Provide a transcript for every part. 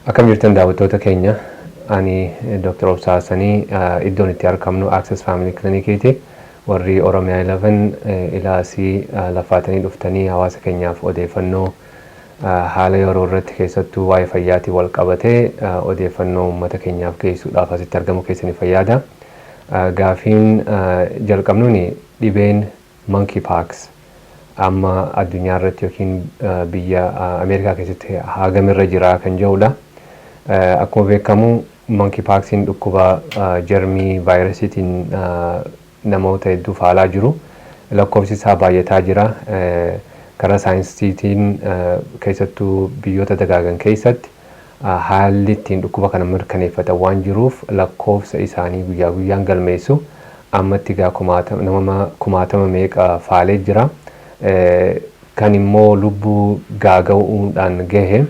Akkam jirtan, daawwattoota keenya? Ani Dr. Obsaa Hassanii, iddoon itti argamnu Access Family Clinic. Warri Oromiyaa 11 ilaasii lafaatanii dhuftanii hawaasa keenyaaf odeeffannoo haala yeroo irratti, keessattuu waa'ee fayyaatiin wal qabatee, odeeffannoo uummata keenyaaf geessuudhaaf asitti argamu keessanii fayyaada. Gaafiin jalqabnuun, dhibeen monkeypox amma addunyaa irratti yookiin biyya Ameerikaa keessatti hagamirra jira kan jedhudha. Akkuma beekamu, monkeypoxiin dhukkuba jarmii vaayirasiitiin namoota hedduu faalaa jiru. Lakkoofsi isaa baay'ataa jira. Karaa saayinsiitiin, keessattuu biyyoota dagaagan keessatti, haalli ittiin dhukkuba kana mirkaneeffatan waan jiruuf, lakkoofsa isaanii guyyaa guyyaan galmeessu. Ammatti gaa nama kumaatama meeqa faalee jira. Kan immoo lubbuu gaaga'uudhaan gahe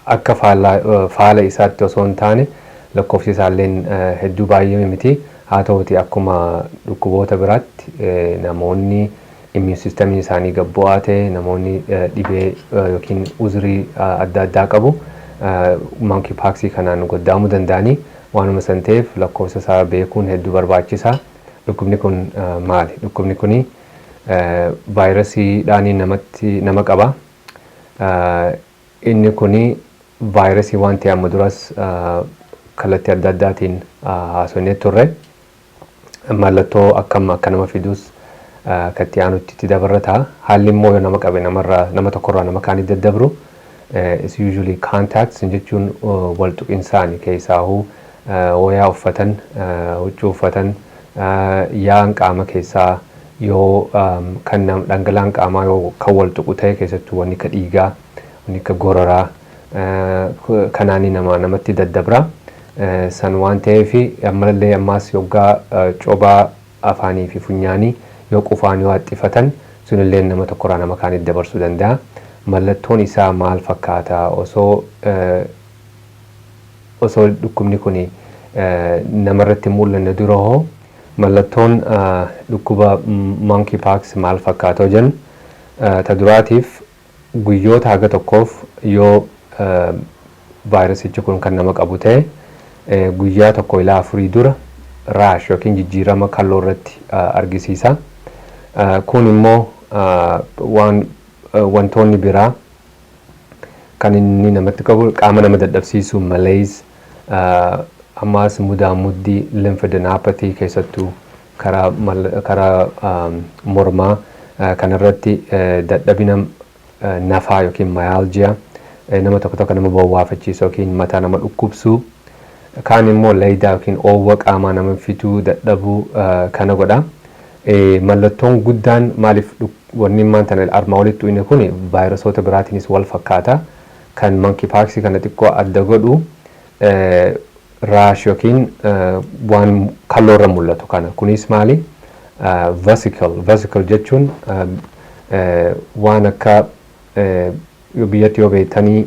akka faala isaatti osoo hin taane, lakkoofsi isaalleen hedduu baay'ee miti. Haa ta'uti, akkuma dhukkuboota biraatti, namoonni immune systemiin isaanii gad bu'aa ta'e, namoonni dhibee yookiin uzurii adda addaa qabu, monkeypoxii kanaan goddaamuu danda'anii waanuma san ta'eef, lakkoofsa isaa beekuun hedduu barbaachisaa. Dhukkubni kun maali? Dhukkubni kuni vaayirasiidhaan namatti nama qaba. Inni kuni vaayirasii waan ta'e amma duras kallattii adda addaatiin haasofnee turre. Mallattoo akkam akka nama fidus kan itti aanutti itti dabarra ta'a. Haalli immoo yoo nama qabe namarraa, nama tokkorraa nama kaanitti daddabru, is usually contacts jechuun wal tuqinsaani, keessaahuu wayaa uffatan, huccuu uffatan, yaa'an qaama keessaa yoo kan dhangala'aan qaamaa yoo kan wal tuqu ta'e, keessattuu wanni akka dhiigaa, wanni akka gororaa kanaani nama namatti daddabra. San waan ta'eef, ammallee ammaas yoggaa cobaa afaanii fi funyaanii yoo qufaan, yoo haxxifatan, sunillee nama tokkorraa nama kaanitti dabarsuu danda'a. Mallattoon isaa maal fakkaata? Osoo dhukkubni kun namarratti hin mul'anne dura hoo, mallattoon dhukkuba monkeypox maal fakkaata jennu, ta duraatiif guyyoota haga tokkoof yoo vaayirasichi kun kan nama qabu ta'e, guyyaa 1 ilaa 4 dura rash yookiin jijjiirama kalloo irratti argisiisa. Kun immoo waan wantoonni biraa kan inni namatti qabu, qaama nama dadhabsiisu, malaise, ammaas mudaamuddii, lymphadenopathy, keessattuu karaa mormaa kanarratti dadhabina nafaa yookiin myalgia, nama tokko tokko nama bowwaafachiisu yookiin mataa nama dhukkubsuu, kaan immoo laydaa yookiin oowwa qaamaa nama fiduu dadhabuu kana godha. Mallattoon guddaan maaliif wanni immaan tana armaa olitti inni kun vaayirasoota biraatiinis wal fakkaata. Kan monkeypox kana xiqqoo adda godhu rash yookiin waan kalloorra mul'atu kana. Kunis maali? Vesicle. Vesicle jechuun waan akka biyyatti yoo beektanii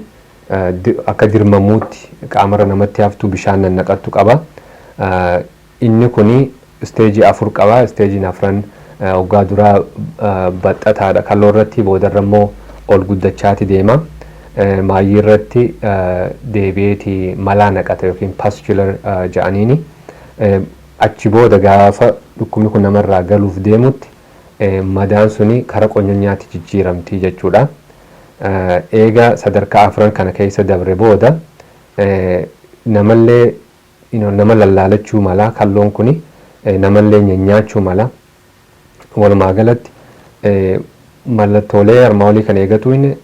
akka dirmamuutti qaamarra namatti haftu, bishaan nannaqattu qaba. Inni kuni stage afur qaba. Stageiin afran waggaa duraa baxxataadha kalloo irratti, boodarra immoo ol guddachaati deema. Maayyii irratti deebi'eeti malaa naqata yookiin pustular ja'aniini. Achi booda gaafa dhukkubni kun namarraa galuuf deemutti, madaan suni kara qonyonyaatti jijjiiramti jechuudha. Eega sadarkaa afran kana keessa dabre booda, namallee nama lallaalachuu mala, kalloon kuni namallee nyaachuu mala. Walumaa galatti, mallattoolee armaa olii kan eegatu, inni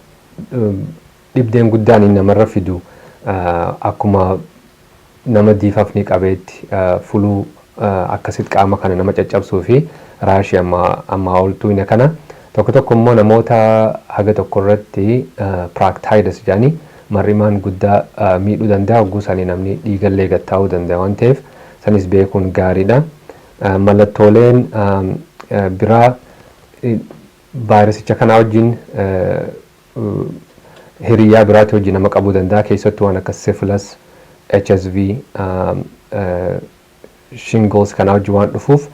dhibdeen guddaan inni namarra fidu akkuma nama diifafni qabeetti fuluu akkasitti qaama kana nama caccabsuu fi rashii ammaa oltuu inni kana. Tokko tokko immoo namoota haga tokko irratti proctitis jedhanii mar'imaan guddaa miidhuu danda'a. Hogguu sanii namni dhiigallee gattaa'uu danda'a waan ta'eef, sanis beekuun gaariidha. Mallattooleen biraa vaayirasicha kanaa wajjin hiriyyaa biraatti wajjin nama qabuu danda'a, keessattuu waan akka syphilis, HSV, shingles kanaa wajjin waan dhufuuf,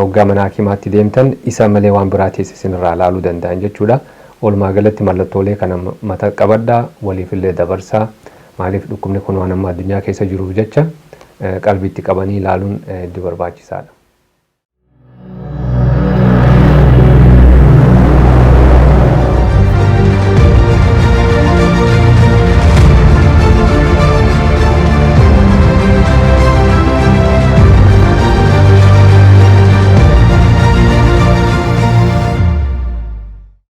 hoggaa mana hakimaatti deemtan isa malee waan biraatis isinirraa ilaaluu danda'an jechuudha. Walumaa galatti, mallattoolee kana mata qabadhaa, waliifillee dabarsaa. Maaliif, dhukkubni kun waan amma addunyaa keessa jiruuf jecha qalbiitti qabanii ilaaluun hedduu barbaachisaadha.